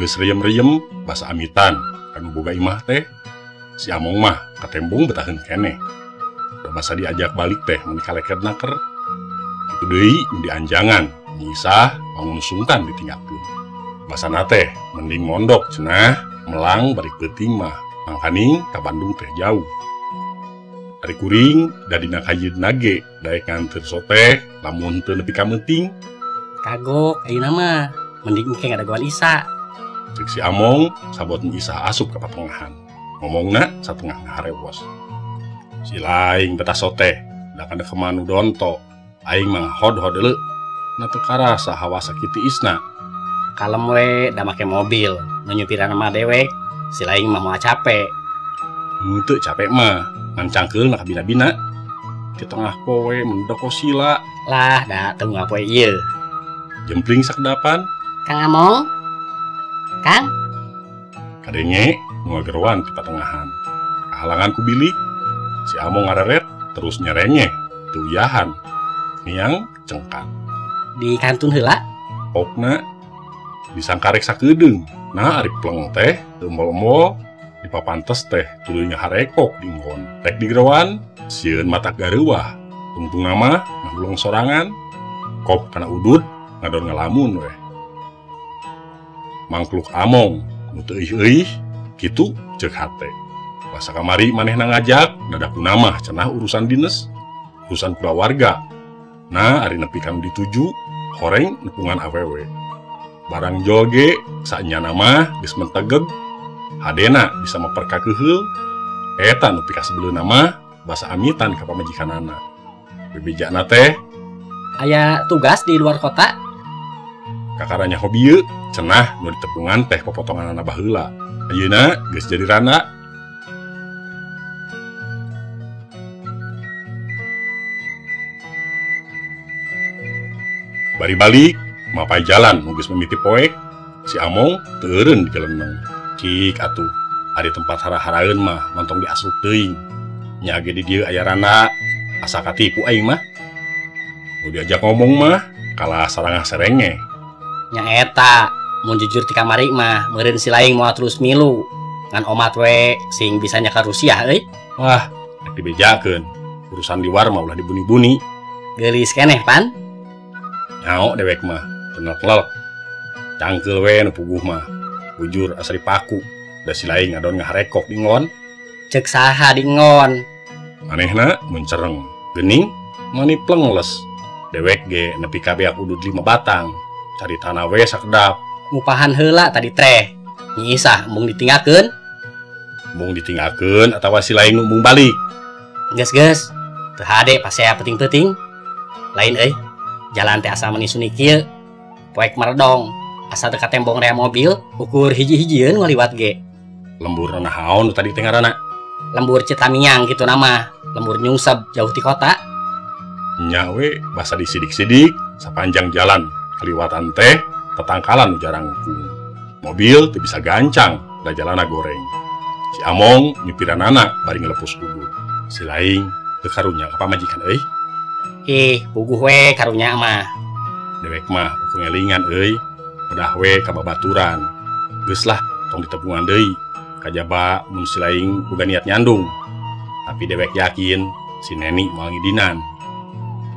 Geus riem-riem basa amitan kanu boga imah teh. Si Among mah katembong betaheun keneh. Da basa diajak balik teh mun kaleket naker. Kitu deui nu dianjangan, Nyi Isah bangun sungkan ditinggalkeun. Basana teh mending mondok cenah melang balik peuting mah. Mangkaning ka Bandung teh jauh. Ari kuring da dina kajeudna ge daek nganteur soteh lamun teu nepi ka meuting. Kagok ayeuna mah mending engke ngadagoan Isa. Ceuk si Among sabot Nyi Isah asup ka patengahan. Ngomongna satengah ngaharewos. Si laing betah soteh da kana kemanu donto. Aing mah hod-hod deuleu. Na teu karasa hawa sakitu tiisna. Kalem we da make mobil, nu nyupiran mah dewek. Si laing mah moal capek. Henteu capek mah, ngan cangkeulna ka bina-bina. Di tengah poe mendoko sila. Lah da teu unggal poe ieu. Jempling sakedapan. Kang Among. Kang. Kadenge nu ngageroan ti patengahan. Kahalangan ku bilik. Si Among ngareret terus nyerengeh, teu uyahan. Niang cengkang. Di kantun heula. Pokna disangkarek sakedeung. Nah ari pleng teh teu emol-emol dipapantes teh tuluy ngaharekok di nggon. Rek digeroan sieun mata gareuwah. Tungtungna mah ngahuleng sorangan. Kop kana udud ngadon ngalamun weh. Mangkluk Among nu teu euih-euih kitu ceuk hate. Basa kamari manehna ngajak dadakuna mah cenah urusan dinas, urusan kulawarga. Nah ari nepi kanu dituju horeng nepungan awewe. Barang jol ge saenyana mah geus mentegeg hadena bisa maperkakeheul. Eta nu pikasebeleuna mah basa amitan ka pamajikanana. Bebejana teh aya tugas di luar kota. Kakaranya hobi ieu cenah nu ditepungan teh popotonganana baheula. Ayeuna geus jadi randa. Bari balik mapai jalan nu geus mimiti poek, si Among teu eureun digeleneng. Cik atuh, ari tempat hara-haraeun mah mantong diasup teuing. Nya ge di dieu aya randa, asa katipu aing mah. Nu diajak ngomong mah kalah sarangah serenge. Nya eta, mun jujur ti kamari mah meureun si laing moal terus milu. Ngan omat we sing bisa nyakar Rusia euy. Wah, rek dibejakeun. Urusan liwar mah ulah dibuni-buni. Geulis keneh pan. Nyaho dewek mah, tenel-tenel. Cangkeul we nu puguh mah. Bujur asa dipaku. Da si laing ngadon ngaharekok di ngon. Ceuk saha di ngon? Manehna mun cereng, geuning mani plengles. Dewek ge nepi ka beak udud 5 batang. Caritana we sakedap. Ngupahan heula tadi teh. Nyi Isah embung ditinggalkeun. Embung ditinggalkeun atawa si laing nu embung balik. Geus-geus, teu hade pasea peuting-peuting. Lain euy. Jalan teh asa meni suni kieu. Poek meredong, asa teu katembong rea mobil, ukur hiji-hijieun ngaliwat ge. Lembur naon nu tadi teh ngaranna? Lembur Citamiang kitu nama, lembur nyungsep jauh ti kota. Nya we basa disidik-sidik sapanjang jalan kaliwatan teh tetangkalan nu jarangkung. Mobil teu bisa gancang da jalanna goreng. Si Among nyupiranana bari ngelepus udud. Si laing teu karunya ka pamajikan euy. Ih, puguh we karunya mah. Dewek mah ukur ngelingan euy, pedah we ka babaturan. Geus lah tong ditepungan deui. Kajaba mun si laing boga niat nyandung. Tapi dewek yakin si Neni moal ngidinan.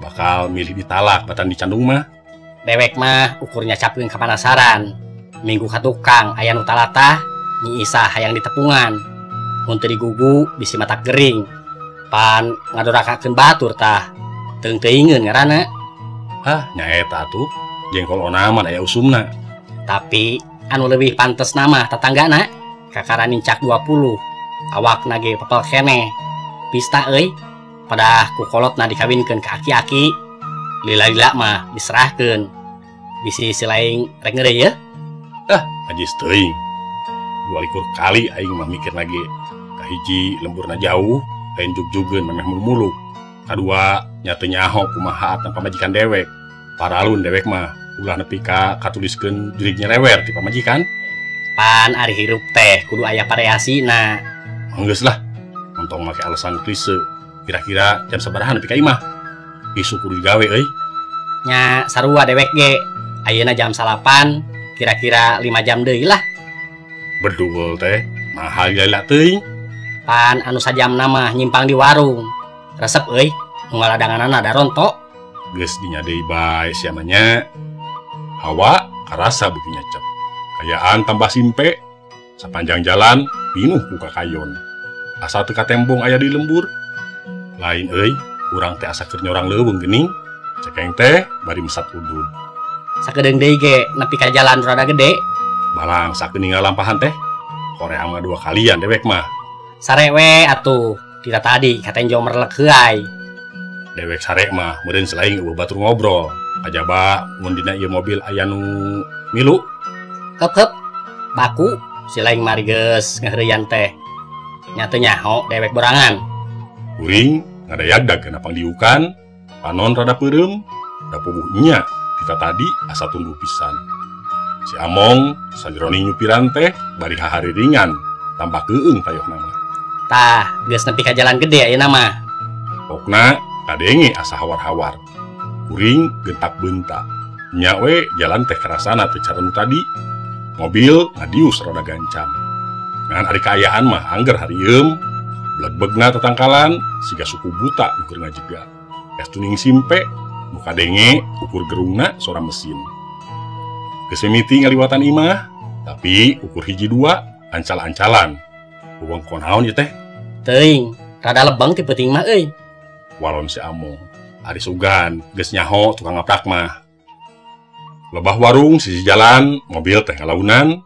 Bakal milih ditalak batan dicandung mah. Dewek mah ukurnya capkeun kapanasaran. Minggu ka tukang aya nu talatah, Nyi Isah hayang ditepungan. Mun teu digugu bisi matak gering. Pan ngadorakakeun batur tah. Teung-teuingeun ngaranna. Hah, nyaeta atuh. Jengkol onaman aya usumna. Tapi anu leuwih pantes nama tatanggana kakara nincak 20. Awakna ge pepel keneh. Pista euy. Padah ku kolotna dikawinkeun ka aki-aki. Lila-lila mah diserahkeun. Bisi si laing rek ngeureuy yeuh. Ah, najis teuing. 22 kali aing mah mikir lagi. Kahiji lemburna jauh, lain jug-jugeun memeh muluk. Kadua nya teu nyaho kumaha atan pamajikan dewek. Paralun dewek mah ulah nepi ka katuliskeun jurig nyerewer ti pamajikan. Pan ari hirup teh kudu aya variasina. Geus lah, entong make alasan klise. Kira-kira jam sabaraha nepi ka imah? Isuk kudu digawe euy. Nya sarua dewek ge. Ayeuna jam 9, kira-kira 5 jam deui lah. Bedul teh mahal lila teuing. Pan anu sajamna mah nyimpang di warung. Resep euy, nu ngaladanganana da rontok. Geus dinya deui bae sia mah nya. Hawa karasa beuki nyecep. Kayaan tambah simpe. Sapanjang jalan pinuh ku kakayon. Asa teu katembong aya di lembur. Lain euy, urang teh asa keur nyorang leuweung geuning. Cekeng teh bari mesat udud. Sakedeung deui ge nepi ka jalan rada gede. Balang sakeun ninggal lampahan teh. Korea mah dua kalian dewek mah. Sare we atuh, tita tadi katenjo merlek heuay. Dewek sare mah meureun selain eueuh batur ngobrol. Kajaba mun dina ieu mobil aya nu milu. Heup heup. Baku si laing mari geus ngaheureuyan teh. Nya teu nyaho dewek borangan. Kuring ngadayagdag kana pangdiukan, panon rada peureum, da puguh nya tita tadi asa tunduh pisan. Si Among sajeroni nyupiran teh bari hahari ringan, tambah keueung tayohna mah. Tah, geus nepi ka jalan gede ayeuna mah. Pokna kadenge asa hawar-hawar. Kuring gentak beunta. Nya we jalan teh karasana teh cara nu tadi. Mobil ngadius rada gancang. Ngan ari kaayaan mah angger harieum, blegbegna tetangkalan siga suku buta nu keur ngajega. Es tuning simpe, nu kadenge ukur gerungna sora mesin. Geus mimiti ngaliwatan imah, tapi ukur hiji dua ancal-ancalan. Wewengkon naon ieu teh? Teuing, rada lebeng ti peuting mah euy. Walon si Among. Ari sugan geus nyaho tukang ngaprak mah. Lebah warung sisi jalan, mobil teh ngalaunan,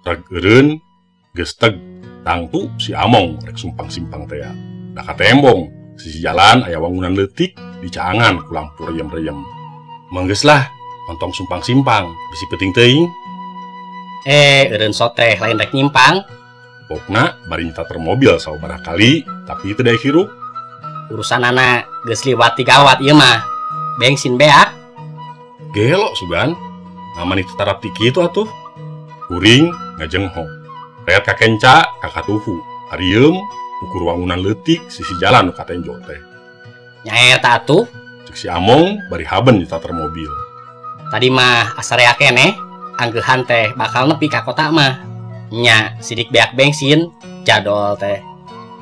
reg eureun, geus teg tangtu si Among rek sumpang-simpang tea. Da katembong, sisi jalan aya wangunan leutik dicaangan ku lampu reyem-reyem. Manggeus lah, ontong sumpang-simpang, bisi peuting teuing. Eureun soteh lain rek nyimpang. Pokna bari nyitater mobil sababaraha kali, tapi teu daek hirup. Urusanana geus liwat ti gawat ieu mah. Bensin beak. Gelo sugan, ngaman itu tarap ti kitu atuh. Kuring ngajenghok. Reat kakenca kakatuhu. Harieum ukur wangunan leutik sisi jalan nu katenjo teh. Nyaeta atuh. Cek si Among bari haben nyitater mobil. Tadi mah asa rea keneh, anggehan teh bakal nepi ka kota mah. Nya sidik beak bensin, jadol teh.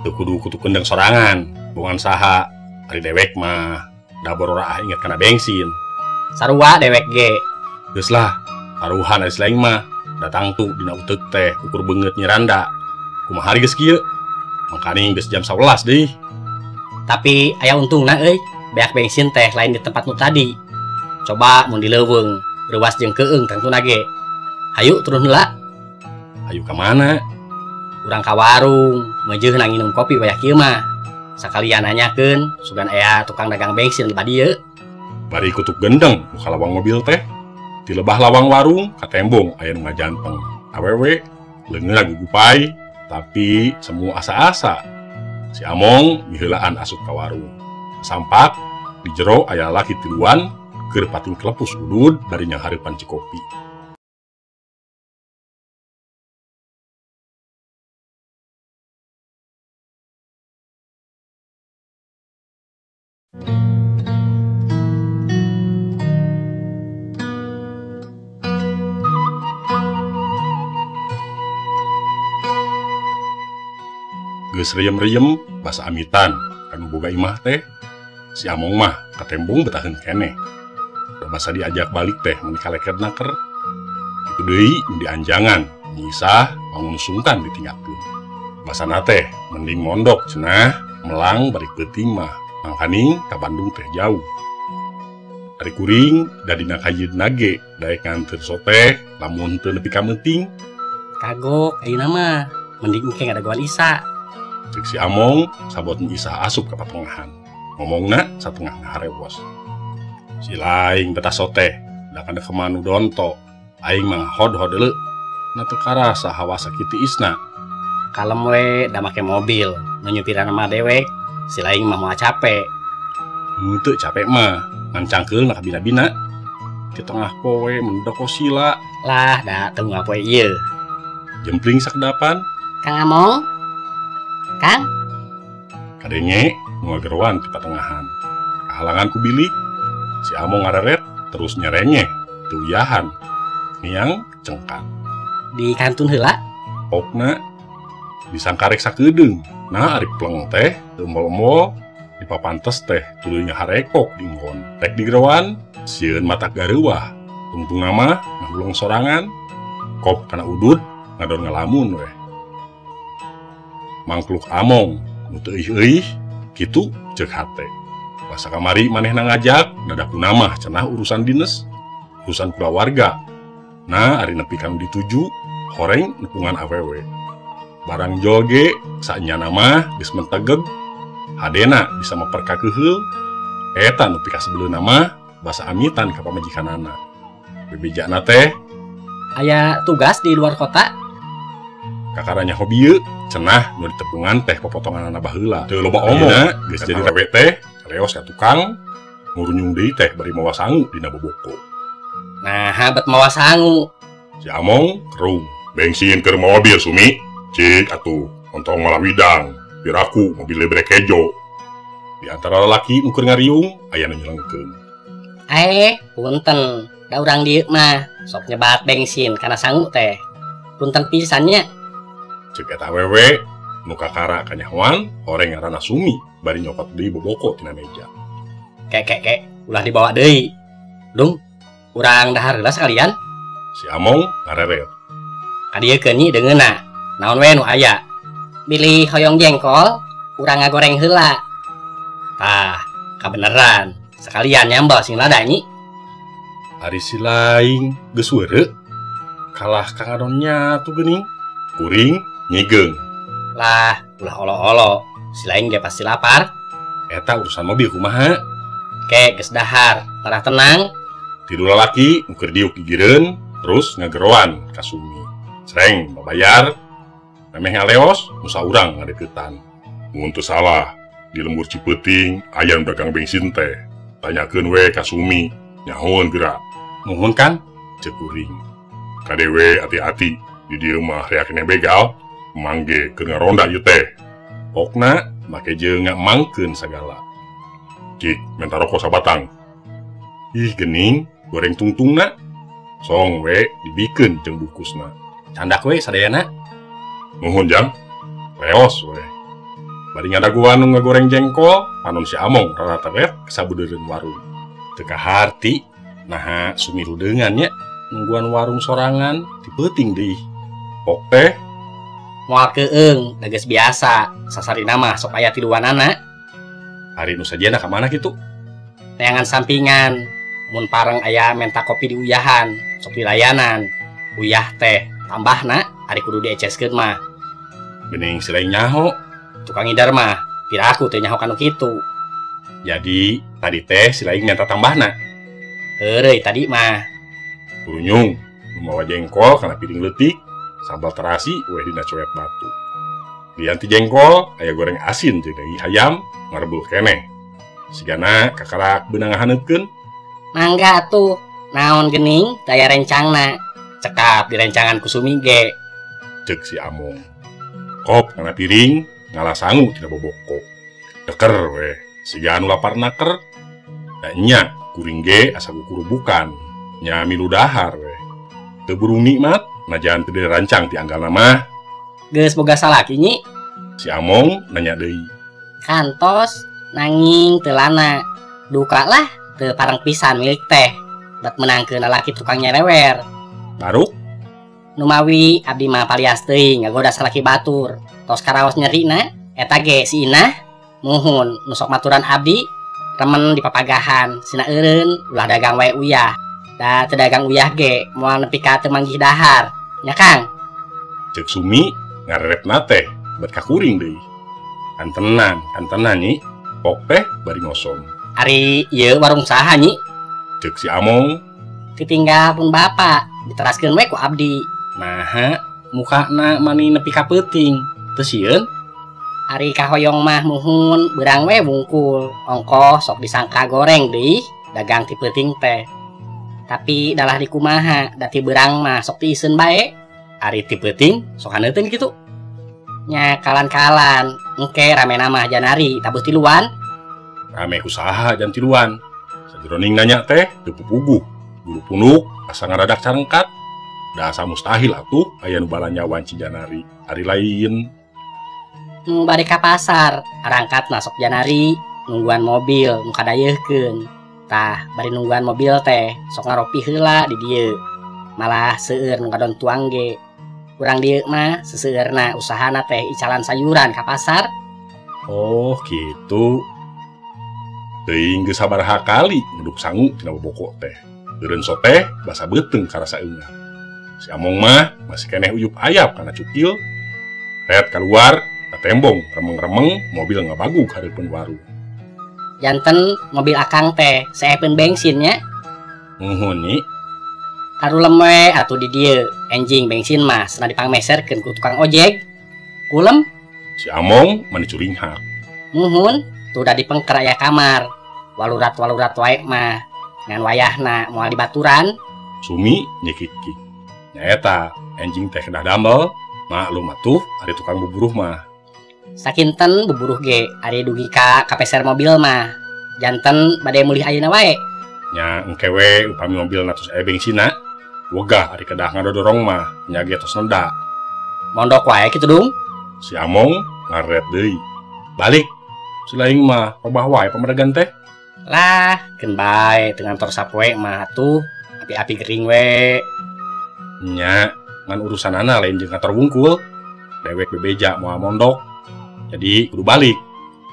Teu kudu kutu kendeng sorangan, bongan saha. Ari dewek mah da bororaah inget kana bensin. Sarua dewek ge. Geus lah, taruhan ari lain mah datang tuh dina uteuk teh ukur beungeut nyiranda. Kumaha hari geus kieu? Mangkaning geus jam 11 deui. Tapi aya untungna euy, beak bensin teh lain di tempat nu tadi. Coba mun di leuweung, reuas jeung keueung tangtuna ge. Hayu turun heula. Hayu ka mana? Urang ka warung, meujeuna nginum kopi wayah kieu mah. Sakalian nanyakeun sugan aya tukang dagang bensin di badieu. Bari kutuk gendeng muka lawang mobil teh. Di lebah lawang warung katembong aya nu ngajanteng. Awewe leungeun gugupai tapi semu asa-asa. Si Among miheulaan asup ka warung. Sampak di jero aya lalaki tiluan keur pating kelepus udud bari nyanghareupan cikopi. Geus reyem-reyem basa amitan anu boga imah teh. Si Among mah katembong betaheun keneh. Da basa diajak balik teh mun kalekedna ker. Kitu deui nu dianjangan, nyisah bangun sungkan ditinggalkeun. Basana teh mending mondok cenah melang bari peuting mah. Mangkaning ka Bandung teh jauh. Ari kuring da dina kayeudna ge daek nganteur soteh lamun teu nepi ka meuting. Kagok ayeuna mah mending engke ngadagoan Isa. Cek si Among sabot Isa asup ka patengahan. Ngomongna satengah ngaharewos. Si laing betah soteh da kana kemanu donto. Aing mah hod-hod deuleu. Na teu karasa hawa sakit tiisna. Kalem we da make mobil, nu nyupiran mah dewek. Si laing mah moal capek. Henteu capek mah, ngan cangkeulna ka bina-bina. Di tengah poe mendoko sila. Lah da teu unggal poe ieu. Jempling sakedapan. Kang Among. Kang. Kadenge nu ngageroan ti patengahan. Kahalangan ku bilik. Si Among ngareret terus nyerenyeh, teu uyahan. Niang cengkang. Di kantun heula. Pokna disangka rek sakedeung. Nah ari pleng teh teu emol-emol dipapantes teh tuluy ngaharekok di nggon. Rek digeroan sieun mata gareuwah. Tungtungna mah ngahuleng sorangan. Kop kana udud ngadon ngalamun weh. Mangkluk Among nu teu euih-euih kitu ceuk hate. Basa kamari manehna ngajak dadakuna mah cenah urusan dinas, urusan kulawarga. Nah ari nepi ka nu dituju horeng nepungan awewe. Barang jol ge saenyana mah geus mentegeg, hadena bisa maperkakeheul. Eta nu pikasebeleuna mah basa amitan ka pamajikanana. Bebejana teh aya tugas di luar kota. Kakaranya hobi ieu cenah nu ditepungan teh popotonganana baheula. Teu loba omong geus jadi rewe teh leos ka tukang ngurunyung deui teh bari mawa sangu dina boboko. Nah, bet mawa sangu. Si Among kerung bensin keur mobil Sumi. Cik atuh ontong malah widang piraku mobil brek hejo. Di antara lalaki nu keur ngariung aya nu nyelengkeun. Punten, da urang dieu mah sok nyebat bensin kana sangu teh. Punten pisan nya. Ceuk eta awewe nu kakara kanyahoan horeng ngaranna Sumi bari nyokot deui boboko tina meja. Kek kek kek, ulah dibawa deui. Dung, urang dahar heula sekalian. Si Among ngareret. Kadieukeun nyi deungeunna. Naon we nu aya? Bilih hoyong jengkol, urang ngagoreng heula. Tah, kabeneran. Sekalian nyambel sing lada nyi. Ari si laing geus weureu. Kalah ka ngadon nyatu geuning. Kuring nyigeung. Lah, ulah olo-olo. Si laing ge pasti lapar. Eta urusan mobil kumaha? Ke geus dahar, parah tenang. Tilu lalaki nu keur diuk gigireun terus ngageroan ka Sumi. Sreng babayar. Memeh ngaleos nu saurang ngadeuketan. Mun teu salah, di lembur Cipeuting aya nu dagang bensin teh. Tanyakeun we ka Sumi, nyahoeun geura. Nuhun Kang, ceuk kuring. Kadewe ati-ati, di dieu mah reak keneh begal, mangge keur ngaronda ieu teh. Pokna make jeung ngamangkeun sagala. Cik, menta rokok sabatang. Ih gening, goreng tungtungna. Song we dibikeun jeung bungkusna. Candak we sadayana. Nuhun jang, leos we. Bari ngadaguan nu ngagoreng jengkol, panon si Among rarataret kasabudeureun warung. Teu kaharti, naha Sumi rudeungan nya nungguan warung sorangan ti peuting deui. Pok teh moal keung, da geus biasa, sasarina mah sok aya tiluanana. Ari nu sajena ka mana kitu? Neangan sampingan, mun pareng aya menta kopi di uyahan, sok dilayanan. Uyah teh tambahna ari kudu dieceskeun mah. Geuning si lain nyaho, tukang ngidar mah piraku teh nyaho kanu kitu. Jadi tadi teh si lain minta tambahna. Heureuy tadi mah. Kurunyung mawa jengkol kana piring leutik, sambal terasi weh dina coet batu. Lian ti jengkol aya goreng asin jeung daging hayam ngarebul keneh. Sigana kakarak beunang ngahaneutkeun. Mangga atuh, naon geuning daya rencangna. Cekap direncangan ku Sumi ge. Ceuk si Among. Kop kana piring ngala sangu tina boboko. Deker weh, siga anu lapar naker. Da nya kuring ge asa kukurubukan. Nya milu dahar weh. Teu burung nikmat, najan teu dirancang ti anggalna mah. Geus boga salaki nyi? Si Among nanya deui. Kantos nanging teu lana. Duka lah teu pareng pisan milik teh. Bet menangkeun lalaki tukang nyerewer. Baruk? Numawi abdi mah palias teuing ngagoda salaki batur. Tos karaos nyerina eta ge si Inah muhun nu sok maturan abdi remen dipapagahan sina eureun ulah dagang wae uyah. Da teu dagang uyah ge moal nepi ka teu manggih dahar. Nya Kang. Ceuk Sumi ngarerepna teh bet ka kuring deui. Kantenan, kantenan nyi. Pok teh bari ngosom. Ari ieu warung saha nyi? Ceuk si Among. Ditinggal pun bapak, diteraskeun we ku abdi. Naha mukana mani nepi ka peuting, teu sieun? Ari kahoyong mah muhun beurang we wungkul, ongkoh sok disangka goreng deui dagang ti peuting teh. Tapi dalah dikumaha, da ti beurang mah sok tiiseun bae. Ari ti peuting sok haneuteun kitu. Nya kalan-kalan, engke ramena mah janari tabuh tiluan. Rame ku saha jam tiluan? Sajeroning nanya teh teu pupuguh. Bulu punuk asa ngaradak carengkat. Da asa mustahil atuh aya nu balanyawan Cijanari ari lain. Nu bade ka pasar, arangkatna sok Janari nungguan mobil nu kadayeuhkeun. Tah, bari nungguan mobil teh sok ngaropi heula di dieu. Malah seueur nu ngadon tuang ge. Urang dieu mah seseueurna usahana teh icalan sayuran ka pasar. Oh, gitu. Teuing geus sabaraha kali ngeduk sangu tina boboko teh. Eureun soteh basa beuteung karasa eungap. Si Among mah masih keneh uyup ayap kana cukil. Ret keluar, katembong remeng-remeng mobil ngabagug hareupeun warung. Janten mobil akang teh seepeun bensinnya. Muhun nyi. Karulem we atuh di dieu, enjing bensin mah cenah dipangmeserkeun ku tukang ojek. Kulem. Si Among mani curinghak. Muhun, tuh da dipengker aya kamar. Walurat-walurat wae mah ngan wayahna moal dibaturan. Sumi nyekik-kik. Nyaeta enjing teh kedah damel, maklum atuh ari tukang buburuh mah. Sakinten buburuh ge ari dugi ka kapeser mobil mah. Janten bade mulih ayeuna wae. Nya engke we upami mobilna tos aya bengsina. Wegah ari kedah ngadodorong mah nya ge tos nenda. Mondok wae kitu dung. Si Among ngaret deui. Balik. Si laing mah robah wae pameregan teh. Lah, keun bae teu ngantor sapoe mah atuh api-api gering we. Nya, ngan urusanana lain jeung kantor wungkul. Dewek bebeja moal mondok. Jadi kudu balik.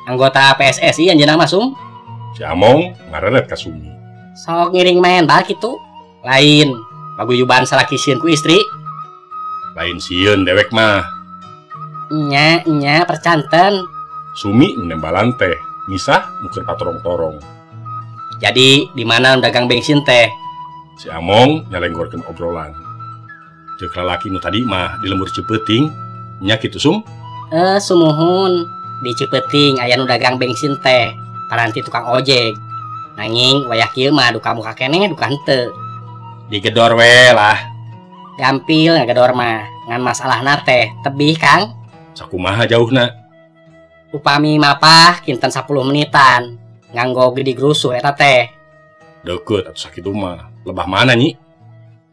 Anggota PSSI anjeunna mah Sum. Si Among ngareret ka Sumi. Sok ngiring maen bal kitu. Lain paguyuban salaki sieun ku istri. Lain sieun dewek mah. Nya, nya percanten. Sumi nembalan teh, misah nu keur patorong-torong. Jadi di mana dagang bensin teh? Si Among nyalenggorkeun obrolan. Ceuk lalaki nu tadi mah di lembur Cipeuting, nya kitu Sum? Sumuhun di Cipeuting aya nu dagang bensin teh, paranti tukang ojek. Nanging wayah kieu mah duka muka keneh duka henteu. Digedor we lah. Gampil ngagedor mah, ngan masalahna teh tebih Kang. Sakumaha jauhna? Upami mapah kinten 10 menitan nganggo gede grusuh eta teh. Deukeut atuh sakitu mah. Lebah mana nyi?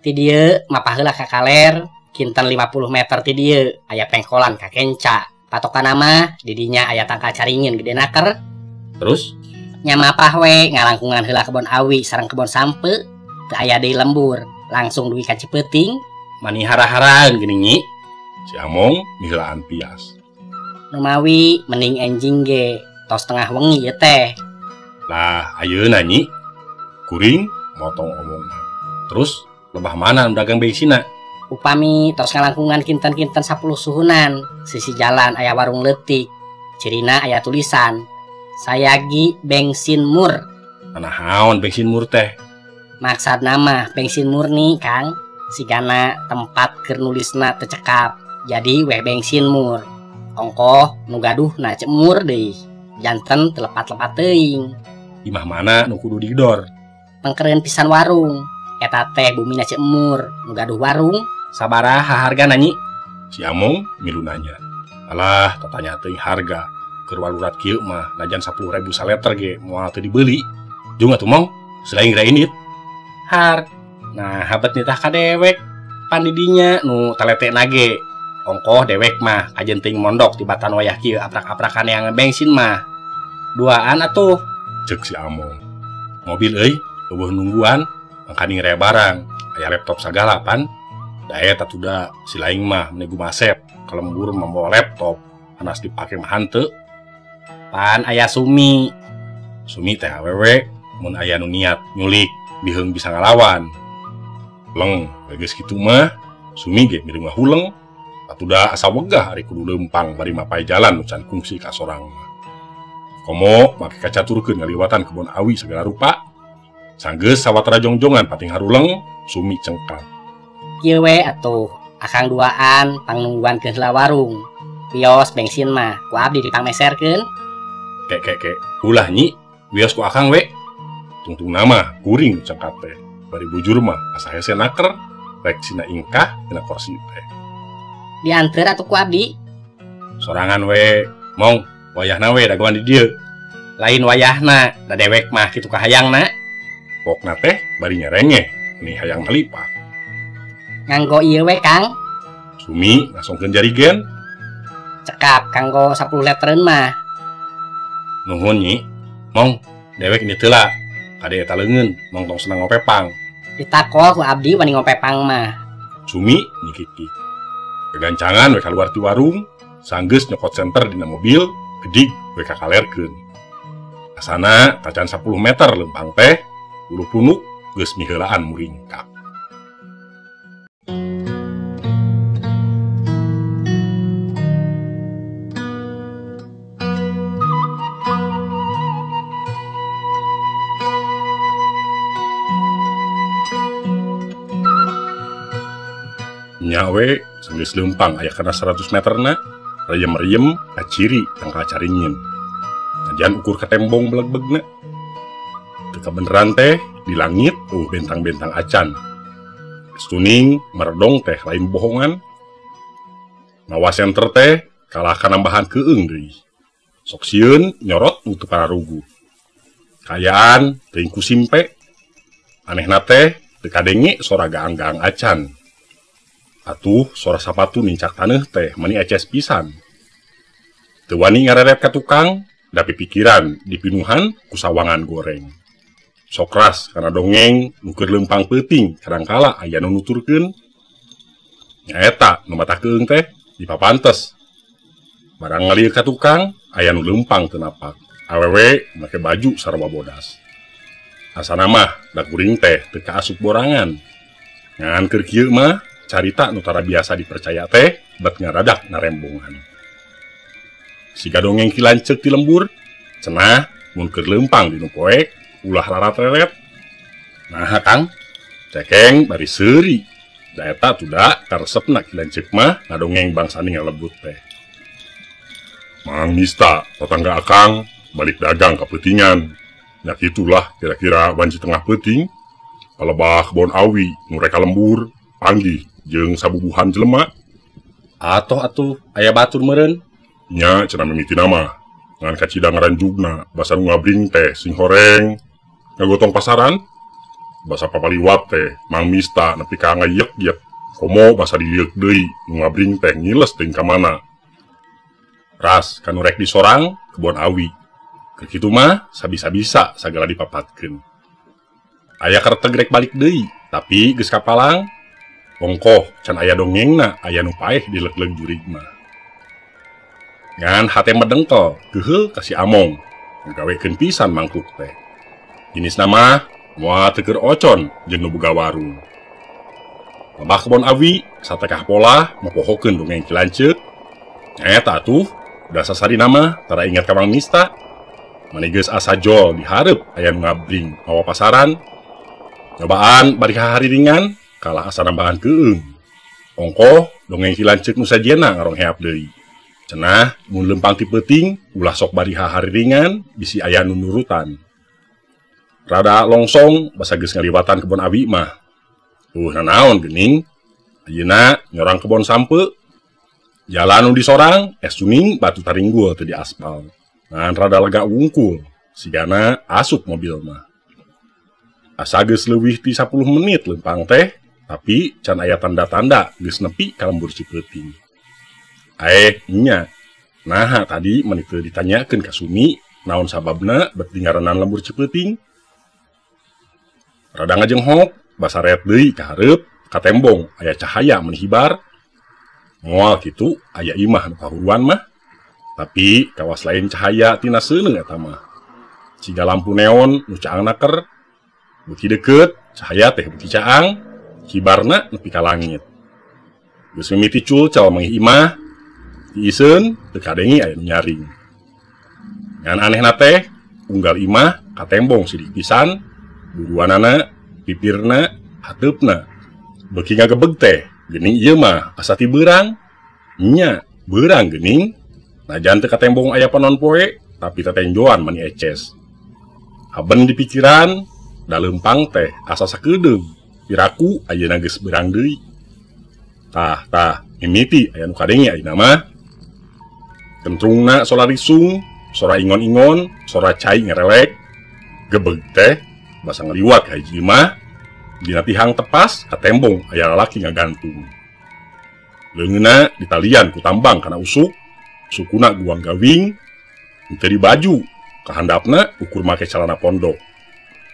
Ti dieu mapah heula ka kaler kinten 50 meter ti dieu aya pengkolan ka kenca. Patokanna mah di dinya aya tangkal caringin gede naker. Terus? Nya mapah we ngalangkungan heula kebon awi sareng kebon sampe teu aya deui lembur langsung dugi ka Cipeuting. Mani hara-haraan geuning nyi. Si Among miheulaan pias. Numawi mending enjing ge tos tengah wengi ieu teh. Lah ayeuna nyi kuring motong omongan. Terus lebah mana nu dagang bengsina? Upami tos ngalangkungan kinten-kinten 10 suhunan sisi jalan aya warung leutik. Cirina aya tulisan Sayagi bensin mur. Naon bensin mur teh? Maksudna mah bensin murni Kang. Sigana tempat keur nulisna teu cekap. Jadi weh bensin mur. Ongkoh nu gaduhna cemur deui. Janten teu lepat-lepat teuing. Imah mana nu kudu digedor? Pengkereun pisan warung. Eta teh bumina cemur nu gaduh warung. Sabaraha hargana nyi? Si Among milu nanya. Alah, tatanya teuing harga. Keur walurat kieu mah najan 10.000 saleter ge moal teu dibeli. Jung atuh Mong, selain geura indit. Har. Nah, habet nitah ka dewek. Pan di dinya nu talete nage. Ongkoh dewek mah kajen teuing mondok tibatan wayah kieu aprak-aprakan yang bensin mah. Duaan atuh. Ceuk si Among. Mobil euy, eueuh nungguan, mangkaning rea barang, aya laptop sagala pan. Da eta tuh da si laing mah meni gumasep, ka lembur mah mawa laptop, panas dipake mah hanteu. Pan aya Sumi. Sumi teh awewe mun aya nu niat nyulik biheung bisa ngalawan. Leng, geus kitu mah Sumi ge milu ngahuleng. Atuh da asa wegah ari kudu leumpang bari mapay jalan nu can kungsi ka sorang mah. Komo make kacaturkeun ngaliwatan kebon awi segala rupa. Sanggeus sawatara jongjongan pating haruleng, Sumi cengkang. Kieu we atuh, akang duaan pangnungguan ke heula warung. Wios bensin mah ku abdi dipangmeserkeun. Kek kek kek, ulah nyi, wios ku akang we. Tungtungna mah kuring cengkat teh. Bari bujur mah asa hese naker, rek sina ingkah dina kursi teh. Dianteur atuh ku abdi. Sorangan we, Mong, wayahna we dagoan di dieu. Lain wayahna, da dewek mah kitu kahayangna. Pokna teh bari nyerengeh, nih hayang malipat. Nganggo ieu we Kang. Sumi ngasongkeun jarigen. Cekap kanggo 10 letreun mah. Nuhun Nyi. Mong, dewek ini teu lah. Kade eta leungeun, mong tong senang ngopepang. Ditakol ku abdi wani ngopepang mah. Sumi nyikik. Kegancangan we kaluar ti warung, sanggeus nyokot senter dina mobil, gedig we kakalerkeun. Asana tacan 10 meter lempang teh, bulu punuk geus miheulaan muringkak. Nya we sanggeus leumpang aya kana 100 meterna, reyem-reyem kaciri tangkal caringin. Najan ukur ka tembong belegbegna. Teu kabeneran teh di langit bentang-bentang acan. Stuning meredong teh lain bohongan. Mawa senter teh kalah kanambahan keung deui. Sok sieun nyorot nu teu pararuguh. Kaayaan teuing ku simpe. Anehna teh teu kadenge sora gaang-gaang acan. Atuh sora sapatu nincak taneuh teh meni eces pisan. Teu wani ngareret ka tukang, da pipikiran dipinuhan ku sawangan goreng. Sokras kana dongeng nu keur leumpang peuting kadangkala aya nu nuturkeun. Nyaeta nu mata keung teh dipapantes. Barang ngalieu ka tukang aya nu leumpang teu napak. Awewe make baju sarua bodas. Asana mah da kuring teh teu kaasup borangan. Ngan keur kieu mah carita nu tara biasa dipercaya teh bet ngaradak narembongan. Siga dongeng ki lanceuk ti lembur, cenah mun keur leumpang di nu poek ulah larat-reret. Nah Kang, cekeng bari seuri. Da eta tuda karesepna ki lanceuk mah ngadongeng bangsa ngalebut teh. Mang Mista, tetangga akang balik dagang ka peutingan. Nya kitulah kira-kira wanci tengah peuting. Palebah kebon awi nu reka lembur, panggih jeung sabubuhan jelema. Atoh atuh aya batur meureun. Nya cenah mimitina mah ngan kacida ngaranjugna basa nu ngabring teh sing horeng ngagotong pasaran. Basa papaliwat teh Mang Mista nepi ka ngayek-yek komo basa dilieuk deui nu ngabring teh ngiles teuing ka mana. Ras kanu rek disorang kebon awi. Keur kitu mah sabisa-bisa sagala dipapatkeun. Aya kerteg rek balik deui tapi geus kapalang. Ongkoh can aya dongengna aya nu paeh dileg-leg jurig mah. Ngan hate medengkel geuheul ka si Among ngagawekeun pisan mangkuk teh. Jenisna mah moal teu keur ocon jeung nu boga warung. Lebah kebon awi satekah pola mopohokeun dongeng ki lanceuk. Nyaeta atuh da sasarina mah tara ingat ka Mang Mista. Mani geus asa jol dihareup aya nu ngabring mawa pasaran. Nyobaan bari hahariringan kalah asa nambahan keung. Ongkoh dongeng ki lanceuk nu sajena ngarongheap deui. Cenah mun leumpang ti peuting ulah sok bari hahariringan bisi aya nu nurutan. Rada longsong basa geus ngaliwatan kebon awi mah. Nanaon geuning ayeuna nyorang kebon sampe. Jalan nu disorang es tuning batu taringgul teu di aspal. Ngan rada lega wungkul sigana asup mobil mah. Asa geus leuwih ti 10 menit leumpang teh, tapi can aya tanda-tanda geus nepi ka lembur Cipeuting. Aeh nya, naha tadi meni teu ditanyakeun ka Sumi naon sababna bet dingaranan lembur Cipeuting. Rada ngajenghok, basa ret deui ka hareup, ka tembong aya cahaya meni hibar. Moal kitu aya imah nu kahuruan mah, tapi kawas lain cahaya tina seuneu eta mah. Ciga lampu neon nu caang naker, beuki deukeut cahaya teh beuki caang, hibarna nepi ka langit. Geus mimiti culcal mangih imah, diiseun teu kadenge aya nu nyaring. Ngan anehna teh unggal imah katembong sidik pisan, buruanana, pipirna, hateupna. Beuki ngagebeg teh geuning ieu mah asa ti beurang. Nya, beurang geuning. Najan teu katembong aya panon poe, tapi tetenjoan mani eces. Haben di pikiran, da leumpang teh asa sakedeung. Piraku ayeuna geus beurang deui. Tah, tah, mimiti aya nu kadenge ayeuna mah. Kentrungna sora risung, sora ingon-ingon, sora cai ngerelek. Gebeg teh basa ngaliwat ka hiji imah. Dina tihang tepas katembong aya lalaki ngagantung. Leungeunna ditalian ku tambang kana usuk, sukuna guang gawing, henteu di baju, kahandapna ukur make calana pondok.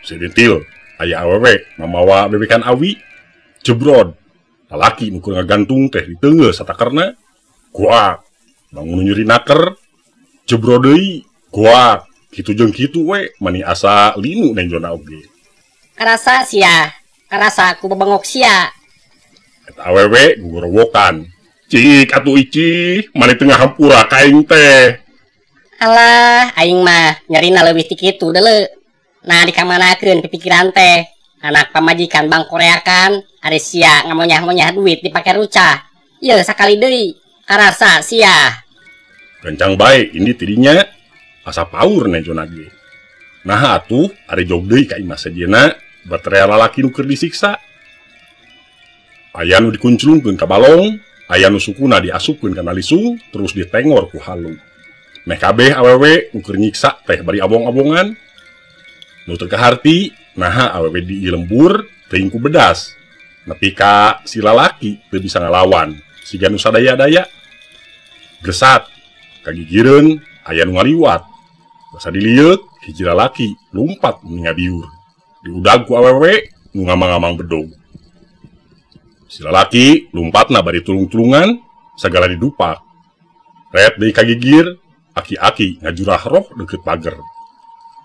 Sedentil aya awewe mamawa bebekan awi, jebrod. Lalaki nu keur ngagantung teh diteunggeul satakerna, goak. Bangun nu nyeri naker, jebrod deui, goak. Kitu jeung kitu we mani asa linu nenjona oge. Karasa sia, karasa ku bebengok sia. Eta awewe gugorowokan. Cik atuh icih, mani tengah hampura ka aing teh. Alah, aing mah nyerina leuwih ti kitu deuleu. Nah dikamanakeun pipikiran teh. Anak pamajikan bang Koreakan, ari sia ngamonyah-monyah duit dipake rucah. Yeuh sakali deui, karasa sia. Gancang bae ini tidinya asa paur nenjona ge. Nah atuh ari jog deui ka imah sejenna baterai lalaki nu keur disiksa. Aya nu dikunclungkeun ka balong, aya nu sukuna diasupkeun kana lisung terus ditengor ku halu. Meh kabeh awewe nu keur nyiksa teh bari abong-abongan. Nu teu kaharti naha awewe di lembur teuing ku bedas. Nepi ka si lalaki teu bisa ngalawan, siga nu sadaya-daya. Gesat kagigireun aya nu ngaliwat. Basa dilieut hiji lalaki lumpat meni ngabiur. Diudag ku awewe nu ngamang-ngamang bedog. Si lalaki lumpatna bari tulung-tulungan sagala didupak. Ret deui kagigir, aki-aki ngajurah roh deukeut pager.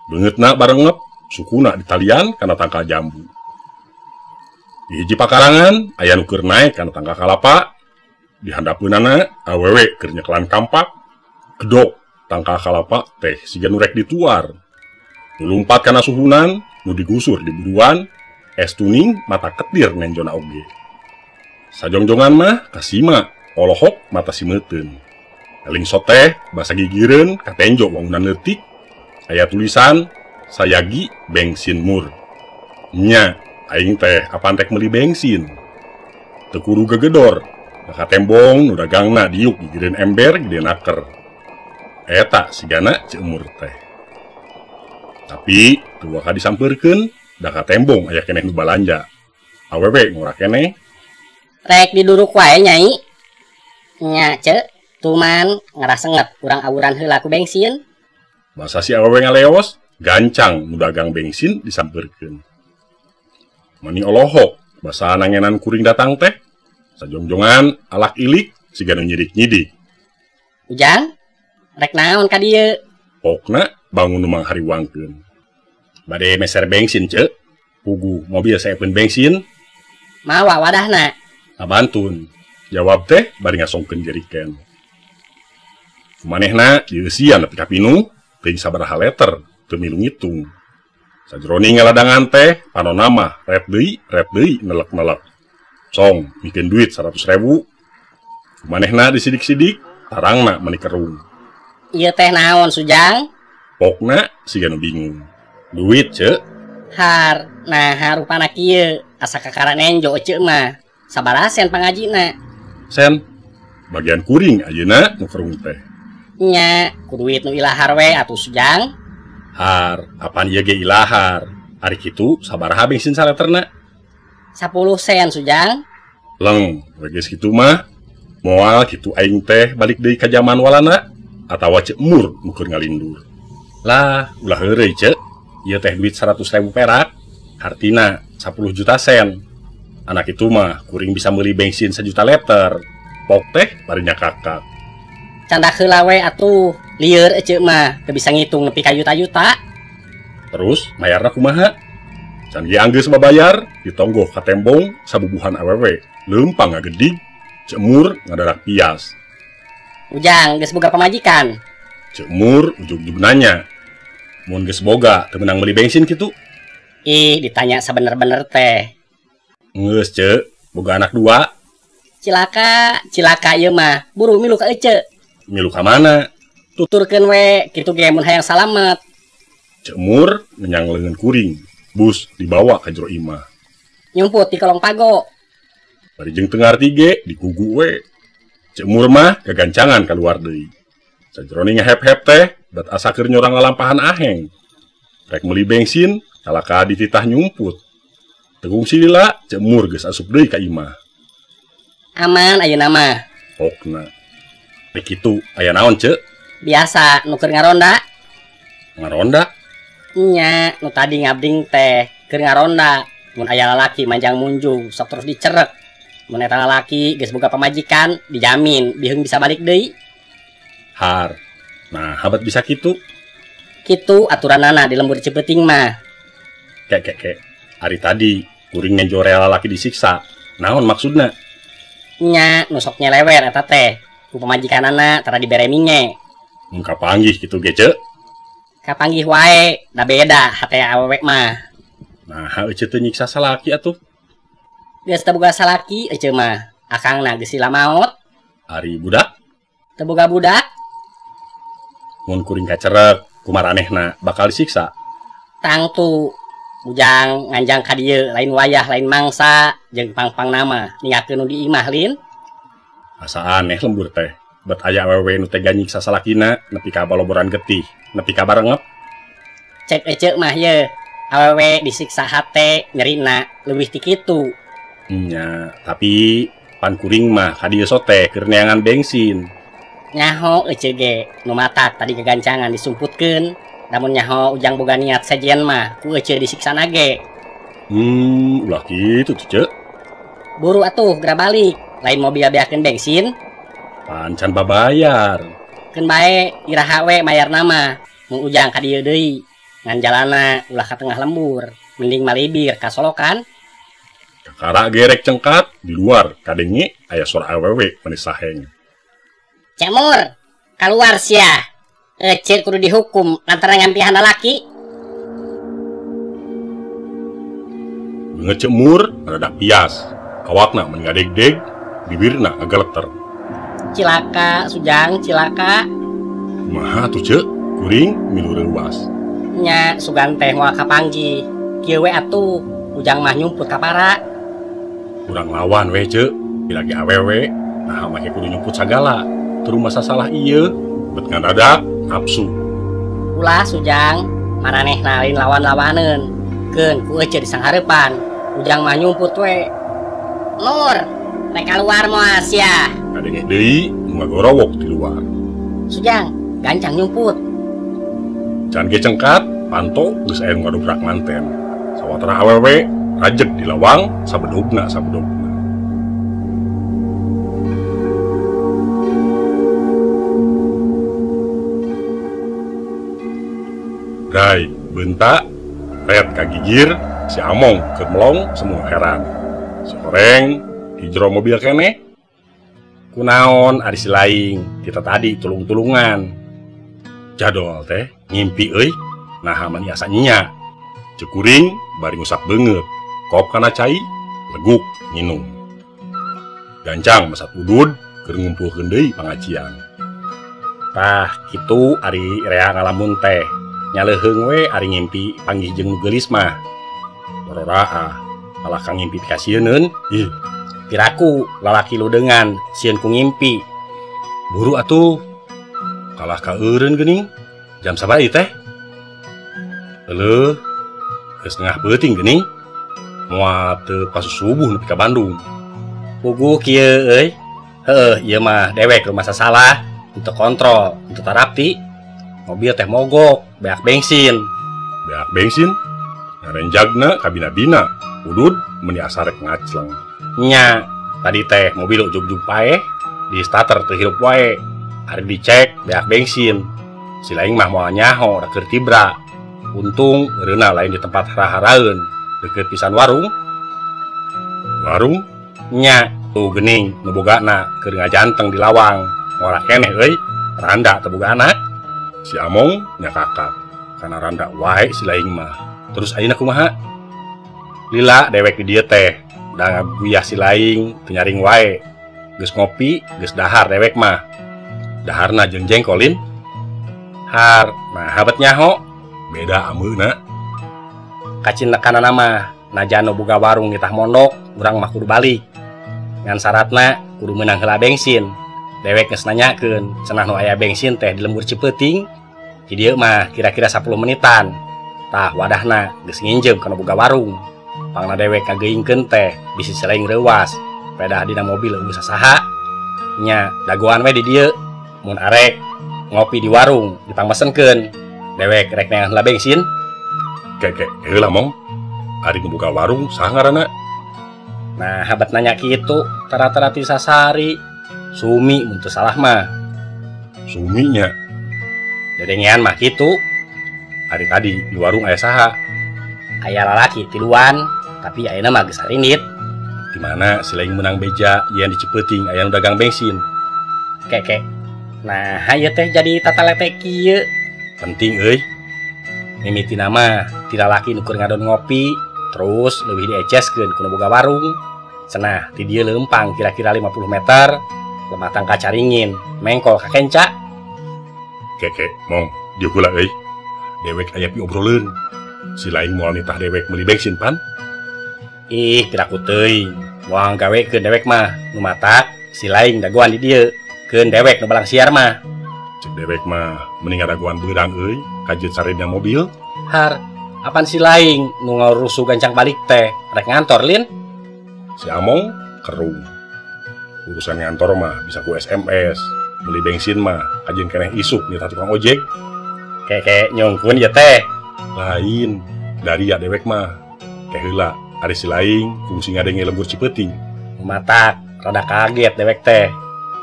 Beungeutna barengep, sukuna ditalian kana tangkal jambu. Di hiji pakarangan aya nu keur naek kana tangkal kalapa, di handapeunana awewe keur nyekelan kampak, gedok tangkal kalapa teh siga nu rek dituar. Nu lumpat kana suhunan, nu digusur di buruan, es tuning mata ketir nenjona oge. Sajongjongan mah kasima, olohok mata simeuteun. Eling soteh basa gigireun katenjo wangunan leutik, aya tulisan sayagi bensin mur. Nya, aing teh apan rek meuli bensin. Teu kudu gegedor, maka tembong nu dagangna diuk gigireun ember gede naker. Eta sigana ceumur teh. Tapi teu waka disampeurkeun, da katembong aya keneh nu balanja. Awewe ngora keneh. Rek diduruk wae nyai. Nya ce, tuman ngarasenget urang awuran heula ku bensin. Basa si awewe ngaleos, gancang nu dagang bensin disampeurkeun. Mani olohok, basa nangenan kuring datang teh. Sajongjongan alak ilik siga nu nyidik-nyidik. Ujang, rek naon ka dieu? Pokna bangun nu manghariwangkeun. Bade meser bensin ce, pugu mobil saepeun bensin. Mawa wadahna. Abantun, jawab teh bari ngasongkeun jeriken. Kumanehna dieusian nepi ka pinuh, teuing sabaraha liter, teu milu ngitung. Sajroning ngaladangan teh panonna mah ret deui nelek-nelek. Song mikeun duit 100.000. Kumanehna disidik-sidik, tarangna meuni kerung. Ieu teh naon Sujang? Pokna siga nu bingung. Duit ce. Har, nah rupana kieu, asa kakara nenjo ece mah. Sabaraha sen pangajina? Sen, bagian kuring ayeuna nu kerung teh. Nya, ku duit nu ilahar we atuh Sujang. Har, apan ieu ge ilahar? Ari kitu sabaraha bensin saleterna? 10 sen Sujang. Leng, we geus kitu mah moal kitu aing teh balik deui ka jaman walana atawa ceumur nu keur ngalindur. Lah, ulah heureuy ce. Ieu teh duit 100.000 perak, hartina 10 juta sen. Anak itu mah kuring bisa meuli bensin 1 juta liter. Pok teh bari nyakakak. Candak heula we atuh, lieur ece mah teu bisa ngitung nepi ka juta-juta. Terus mayarna kumaha? Can ge anggeus babayar, ditonggoh ka tembong sabubuhan awewe, leumpang ngagedig, ceumur ngadarak pias. Ujang geus boga pamajikan. Ceumur ujug-ujug nanya. Mun geus boga teu meunang meuli bensin kitu? Ih, ditanya sabener-bener teh. Geus ce, boga anak 2. Cilaka, cilaka ieu mah, buru milu ka ece. Milu ka mana? Tuturkeun we, kitu ge mun hayang salamet. Ceumur menyang leungeun kuring, bus dibawa ka jero imah. Nyumput di kolong pago. Bari jeung teu ngarti ge dikugu we. Ceumur mah gagancangan kaluar deui. Sajroning ngehep-hep teh, bat asa keur nyorang lalampahan aheng. Rek meuli bensin, kalaka dititah nyumput. Teu kungsi lila Ceu Mur geus asup deui ka imah. Aman ayeuna mah. Pokna. Rek kitu aya naon, Ceu? Biasa nu keur ngaronda. Ngaronda? Nya, nu tadi ngabding teh keur ngaronda. Mun aya lalaki manjang munjung sok terus dicerek. Mun eta lalaki geus boga pamajikan dijamin biheung bisa balik deui. Har. Nah, habat bisa kitu. Kitu aturanana di lembur Cipeuting mah. Kek kek kek. Ari tadi kuring ngejore lalaki disiksa. Naon maksudna? Nya, nu sok nyelewer eta teh. Ku pamajikanana tara dibere minye. Mun kapanggih kitu ge, Ceu. Kapanggih wae, da beda hate awewe mah. Nah, ece teu nyiksa salaki atuh. Geus teu boga salaki ece mah. Akangna geus sila maot. Ari budak? Teu boga budak. Mun kuring kacerek, kumaranehna bakal disiksa. Tangtu bujang nganjang ka dieu lain wayah lain mangsa jeung pang-pang nama ninggalkeun nu di imah lin. Asa aneh lembur teh. Bet aya awewe nu tega nyiksa salakina nepi ka baloboran getih, nepi ka barengep. Cek ece mah ye, awewe disiksa hate nyerina leuwih ti kitu. Nya, tapi pan kuring mah ka dieu sote keur neangan bensin. Nyaho ece ge nu matak tadi kegancangan disumputkeun. Namun nyaho ujang boga niat sejen mah ku ece disiksa nage. Ulah kitu tuh, Ceu. Buru atuh geura balik, lain mobil beakeun bensin. Pancan babayar. Keun bae iraha we mayar nama. Mun ujang ka dieu deui, ngan jalana ulah ka tengah lembur, mending malibir ka Solokan. Kakara gerek cengkat di luar kadenge aya suara awewe meni saheng. Ceu Mur, kaluar sia. Ece kudu dihukum lantaran ngampihan lalaki. Beungeut Ceu Mur rada pias, awakna meni ngadegdeg, bibirna ngageleter. Cilaka, Sujang, cilaka. Kumaha atuh, Ceu? Kuring milu reuwas. Nya, sugan teh moal kapanggih. Kieu we atuh, ujang mah nyumput kapara. Kurang lawan we, Ceu. Bilagi awewe, nah make kudu nyumput sagala. Terus masa salah ieu, bet ngadadak nafsu. Ulah Sujang, maranehna lain lawan-lawaneun. Keun ku ece disanghareupan. Ujang mah nyumput we. Mur, rek kaluar moal sia. Kadenge deui nu ngagorowok di luar. Sujang, gancang nyumput. Can ge cengkat, panto geus aya nu ngadobrak manten. Sawatara awewe rajeg di lawang sabedogna sabedogna. Rai, bentak, red kagigir, si Among keur melong semua heran. Si horeng di jero mobil keneh. Kunaon ari si laing, kita tadi tulung-tulungan. Jadol teh ngimpi euy, naha mani asa nya. Ceuk kuring bari ngusap beungeut, kop kana cai, leguk nginum. Gancang masat udud keur ngumpulkeun deui pangajian. Tah kitu ari rea ngalamun teh. Nyaleuheung we ari ngimpi panggih jeung nu geulis mah. Bororaah, malah kang ngimpi pikasieuneun. Ih, piraku lalaki ludengan sieun ku ngimpi. Buru atuh. Kalah ka eureun geuning. Jam sabaraha ieu teh? Euleuh, geus tengah peuting geuning. Moal teu pasusubuh nepi ka Bandung. Puguh kieu euy. Heueuh, ieu mah dewek rumah salah, teu kontrol, teu tarapti. Mobil teh mogok, beak bensin. Beak bensin? Ngarenjagna kabina-bina, udud meni asa rek ngacleng. Nya, tadi teh mobil ujug-ujug paeh, di starter teu hirup wae. Ari dicek beak bensin. Si laing mah moal nyaho da keur tibra. Untung eureunna lain di tempat hara-haraeun, deukeut pisan warung. Warung? Nya, tuh geuning nu bogana keur ngajanteng di lawang. Ngora keneh euy, randa teu boga anak. Si Among nyakakak karena randa wae si laing mah. Terus ayeuna kumaha? Lila dewek di dieu teh, da ngaguyah si laing teu nyaring wae. Geus ngopi, geus dahar dewek mah. Daharna jeung jengkolin. Har, nah habet nyaho, beda ameuna. Kacindekanana mah najan nu boga warung nitah mondok, urang mah kudu balik. Ngan syaratna kudu meunang heula bensin. Dewek geus nanyakeun, cenah nu aya bensin teh di lembur Cipeuting. Di dieu mah kira-kira 10 menitan. Tah wadahna geus nginjem kana boga warung. Pangna dewek kageingkeun teh bisi si laing reuwas. Pedah dina mobil eueuh sasaha. Nya dagoan we di dieu. Mun arek ngopi di warung dipangmesenkeun. Dewek rek neangan heula bensin. Keke heula Mong. Ari nu buka warung saha ngaranna? Nah, habat nanya kitu tara-tara ti sasari. Sumi mun teu salah mah. Suminya. Dedengean mah kitu. Ari tadi di warung aya saha? Aya lalaki tiluan, tapi ayeuna mah geus arindit. Di mana si laing menang beja yen di Cipeuting aya nu dagang bensin. Keke. Nah, ieu teh jadi tatalete kieu. Penting euy. Mimitina mah ti lalaki nu keur ngadon ngopi, terus leuwih dieceskeun ku nu boga warung. Cenah ti dieu leumpang kira-kira 50 meter, lematang ka Caringin, mengkol ka kenca. Keke, Mong, dieu heula euy. Dewek aya piobroleun. Si laing moal nitah dewek meuli bensin pan? Ih, piraku teuing. Moal gawekeun dewek mah, nu matak si laing dagoan di dieu. Keun dewek nu balang siar mah. Cek dewek mah mending ngadagoan beurang euy, kajeun sarena mobil. Har, apan si laing nu ngarusuh gancang balik teh rek ngantor lin? Si Among kerung. Urusan ngantor mah bisa ku SMS, beli bensin mah kajeun keneh isuk nitah tukang ojek. Keke nyungkun ya teh. Lain, dari ya dewek mah. Ke heula, ari si laing fungsi ngadenge lembur Cipeuting. Matak, rada kaget dewek teh.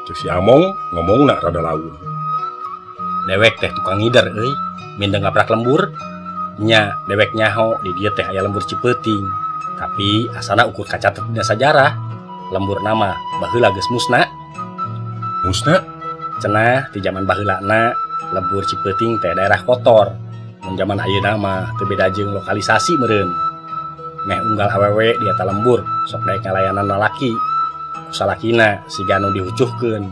Cek si Among ngomongna rada laun. Dewek teh tukang ngider euy, mindeng ngaprak lembur. Nya dewek nyaho di dieu teh aya lembur Cipeuting. Tapi asana ukur kacatet dina sajarah. Lembur nama baheula geus musna. Musna? Cenah di zaman baheulana lembur Cipeuting teh daerah kotor. Mun zaman ayeuna mah teu beda jeung lokalisasi meureun. Meh unggal awewe di eta lembur sok daek ngalayanan lalaki. Ku salakina siga nu dihucuhkeun.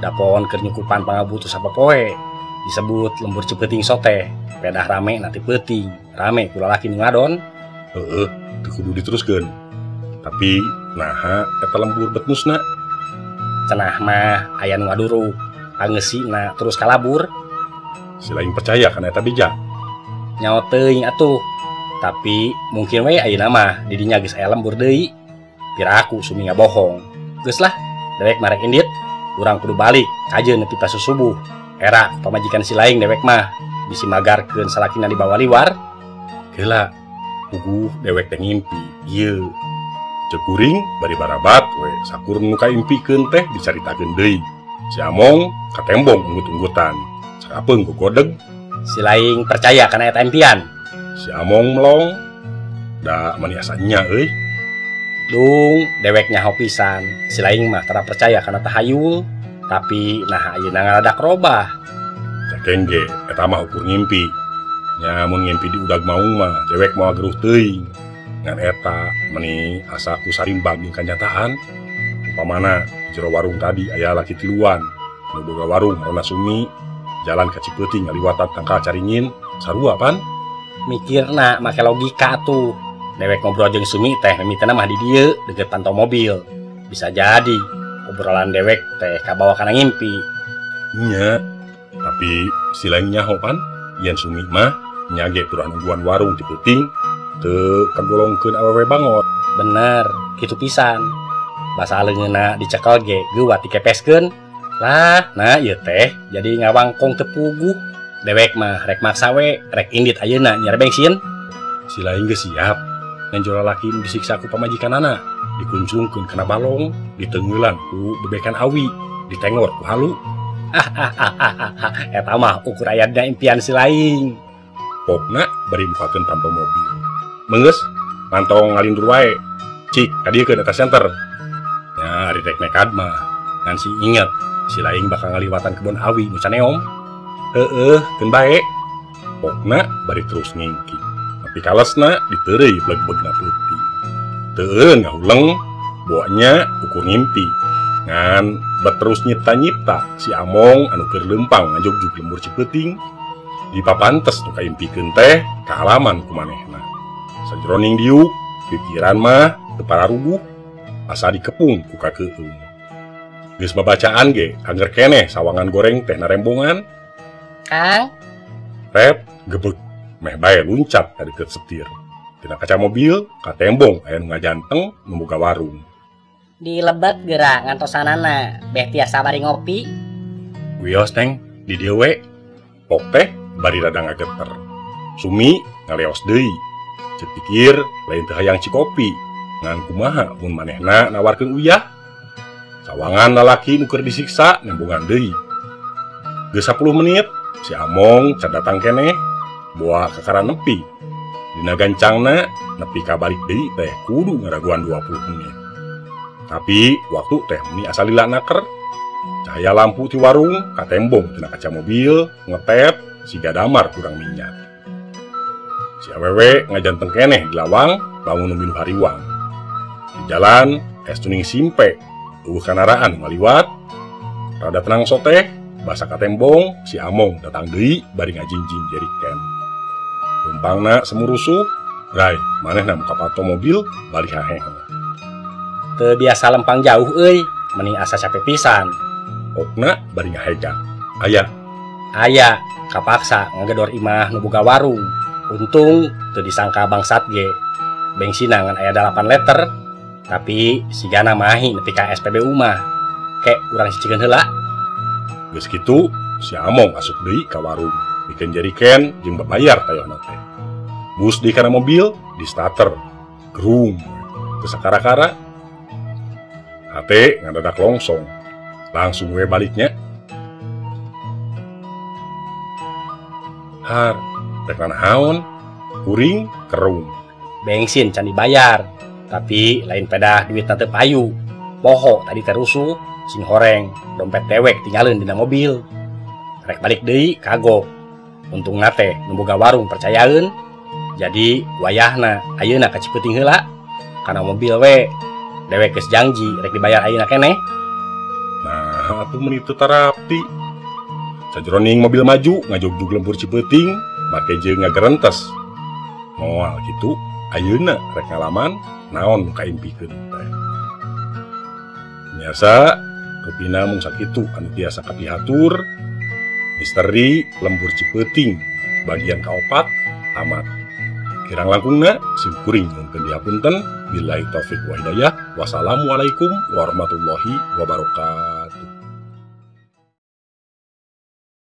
Dapon keur nyukupan pangabutuh sapopoe. Disebut lembur Cipeuting sote. Pedah rame nanti peuting, rame ku lalaki nu ngadon. Heeh, teu kudu diteruskeun. Tapi naha eta lembur bet musna? Cenah mah aya nu ngaduruk, pangeusina terus kalabur. Si lain percaya kana eta beja. Nyaho teuing atuh. Tapi mungkin we ayeuna mah di dinya geus aya lembur deui. Piraku sumi ngabohong. Geus lah, dewek marek indit, urang kudu balik kajeun nepi ka susubuh. Era pamajikan si laing dewek mah bisi magarkeun salakina dibawa liwar. Heula, puguh dewek teh ngimpi ieu. Ceuk kuring bari barabat we sakur nu kaimpikeun teh dicaritakeun deui. Si Among katembong unggut-unggutan. Sakapeung gogodeg. Si laing percaya kana eta impian. Si Among melong. Da mani asa nya euy. Dung, dewek nyaho pisan. Si laing mah tara percaya kana tahayul. Tapi nah ayeuna ngaladak robah. Cakeng ge eta mah ukur ngimpi. Nya mun ngimpi di udag maung mah dewek moal geruh teuing. Ngan eta meni asa ku sarimbang jeung kanyataan. Upamana di jero warung tadi aya laki tiluan. Nu boga warung ngaranna Sumi. Jalan ka Cipeuting ngaliwatan tangkal Caringin, sarua pan? Mikirna make logika atuh. Dewek ngobrol jeung Sumi teh mimitina mah di dieu deukeut pantau mobil. Bisa jadi obrolan dewek teh kabawa kana ngimpi. Nya, tapi si lain nyaho pan yen Sumi mah nya ge turah nungguan warung Cipeuting teu kagolongkeun awewe bangor. Bener, kitu pisan. Basa leungeunna dicekel ge geuwat dikepeskeun. Lah, nah ieu teh jadi ngawangkong teu puguh. Dewek mah rek maksa we, rek indit ayeuna nyari bensin. Si laing geus siap. Ngan lalaki nu disiksa ku pamajikanana, dikuncungkeun kana balong, diteungeulan ku bebekan awi, ditengor ku halu. Eta mah ukur aya dina impian si laing. Pokna bari bukakeun panto mobil. Meunggeus, mantong ngalindur wae. Cik, kadiekeun eta senter. Nya ari rek nekad mah, ngan si inget si laing bakal ngaliwatan kebon awi nu caneom. Heeh, keun bae. Pokna bari terus ngingki. Tapi kalesna diteureuy bleg-begna peuting. Teu ngahuleng, boanya ukur ngimpi. Ngan bet terus nyipta-nyipta si Among anu keur leumpang ngajogjug lembur Cipeuting. Dipapantes nu kaimpikeun teh kaalaman ku manehna. Sajroning diuk, pikiran mah teu pararuguh, asa dikepung ku kakeueung. Geus babacaan ge angger keneh sawangan goreng teh narembongan. Kang. Rep gebeg meh bae luncat ka deukeut setir. Tina kaca mobil katembong aya nu ngajanteng nu boga warung. Di lebet geura ngantosanana beh tiasa bari ngopi. Wios Neng, di dieu we. Pok teh bari rada ngageter. Sumi ngaleos deui. Ceuk pikir lain teu hayang cikopi. Ngan kumaha mun manehna nawarkeun uyah. Sawangan lalaki nu keur disiksa nembongan deui. Geus 10 menit si Among can datang keneh, boa kakara nepi. Dina gancangna nepi ka balik deui teh kudu ngaraguan 20 menit. Tapi waktu teh meni asa lila naker. Cahaya lampu ti warung katembong tina kaca mobil ngetep siga damar kurang minyak. Si awewe ngajanteng keneh di lawang bangun nu milu hariwang. Di jalan es tuning simpe eueuh kanaraan ngaliwat. Rada tenang soteh basa katembong si Among datang deui bari ngajinjing jeriken. Lempangna semurusuh, rai manehna muka pato mobil balik hahehe. Teu biasa lempang jauh euy, meni asa capek pisan. Okna bari ngahejak. Aya. Aya, kapaksa ngagedor imah nu boga warung. Untung teu disangka bangsat ge. Bensinna ngan aya 8 liter, tapi sigana mahi nepi ka SPBU mah. Kek urang cicikeun heula. Geus kitu si Among asup deui ka warung, bikeun jeriken jeung babayar tayohna teh. Bus di kana mobil di starter. Gerung. Teu sakara-kara. Hate ngadadak longsong. Langsung we baliknya. Har, rek nanaon, kuring kerung. Bensin can dibayar, tapi lain pedah duitna teu payu. Poho tadi teh rusuh, sing horeng, dompet dewek tinggalin dina mobil. Rek balik deui kagok. Untungna teh nu boga warung percayaeun. Jadi wayahna ayeuna ka Cipeuting heula. Kana mobil we dewek geus janji rek dibayar ayeuna keneh. Nah, atuh meuni teu tarapti. Sajroning mobil maju ngajogjug lembur Cipeuting make jeung ngagerentes. Moal kitu ayeuna rek ngalaman naon nu kaimpikeun teh. Biasa rupina mung sakitu anu tiasa kapihatur. Misteri lembur Cipeuting bagian kaopat tamat. Kirang langkungna sim kuring nyuhunkeun dihapunten. Billahi taufik wa hidayah. Wassalamualaikum warahmatullahi wabarakatuh.